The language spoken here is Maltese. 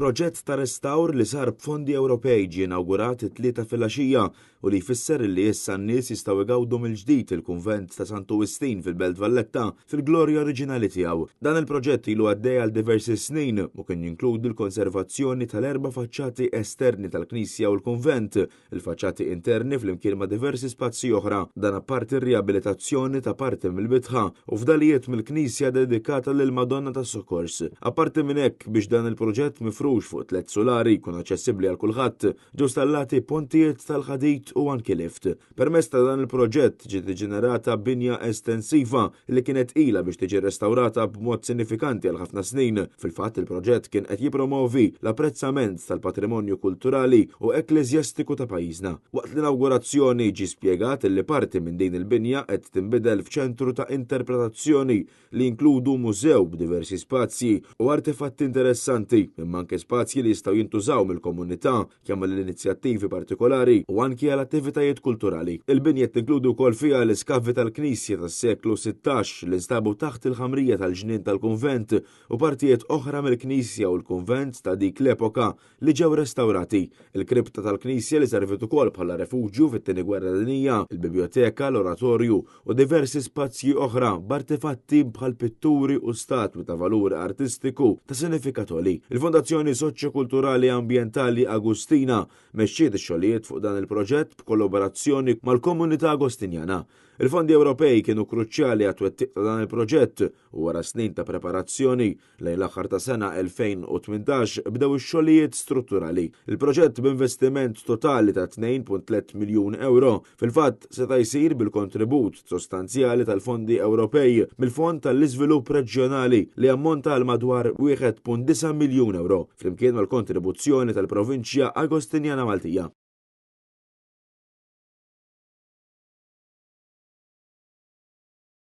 Proġett ta' restawr li sar b'fondi Ewropej ġie inawgurat it-Tlieta filgħaxija u li jfisser li issa n-nies jistgħu jgawdu mill-ġdid il-Kunvent ta' Santu Wistin fil-Belt Valletta fil-glorja oriġinali tiegħu. Dan il-proġett ilu għaddej għal diversi snin u kien jinkludi l-konservazzjoni tal-erba' faċċati esterni tal-knisja u l-kunvent, il-faċċati interni flimkien ma' diversi spazji oħra, dan apparti r-riabilitazzjoni ta' parti mill-bitħa u fdalijiet mill-knisja dedikata lill-Madonna tas-Sokkors. Apparti minn hekk, biex dan il-proġett mifrux fuq tlett sulari jkun aċċessibbli għal kulħadd, ġew stallati pontijiet tal-ħadid u anki lift. Permezz ta' dan il-proġett ġiet iġġenerata binja estensiva li kienet ilha biex tiġi rrestawrata b'mod sinifikanti għal ħafna snin. Fil-fatt, il-proġett kien qed jippromovi l-apprezzament tal-patrimonju kulturali u ekkleżjastiku ta' pajjiżna. Waqt l-inawgurazzjoni ġie spjegat li parti minn din il-binja qed tinbidel f'ċentru ta' interpretazzjoni li jinkludu mużew b'diversi spazji u artefatti interessanti, imma anke spazji li jistgħu jintużaw mill-komunità kemm għal inizjattivi partikolari u anki għal attivitajiet kulturali. Il-binja tinkludi wkoll fiha l-iskavi tal-knisja tas-seklu 16 li nstabu taħt il-ħamrija tal-ġnien tal-kunvent u partijiet oħra mill-knisja u l-kunvent ta' dik l-epoka li ġew restawrati, il-kripta tal-knisja li serviet ukoll bħala refuġju fit-Tieni Gwerra Dinjija, il-bibljoteka, l-oratorju u diversi spazji oħra b'artefatti bħal pitturi u statwi ta' valur artistiku ta' sinifikat għoli. Il-Fondazzjoni Soċjokulturali Ambjentali Agustina mexxiet ix-xogħlijiet fuq dan il-proġett b'kollaborazzjoni mal-komunità Agostinjana. Il-fondi Ewropej kienu kruċjali għat-twettiq ta' dan il-proġett u wara snin ta' preparazzjoni, Lejn l-aħħar tas-sena 2018 bdew ix-xogħlijiet strutturali. Il-proġett b'investiment totali ta' 2.3 miljun ewro fil-fatt seta' jsir bil-kontribut sostanzjali tal-fondi Ewropej mill-Fond tal-Iżvilupp Reġjonali li jammonta għal madwar 1.9 miljun ewro, flimkien mal-kontribuzzjoni tal-Provinċja Agostinjana Maltija.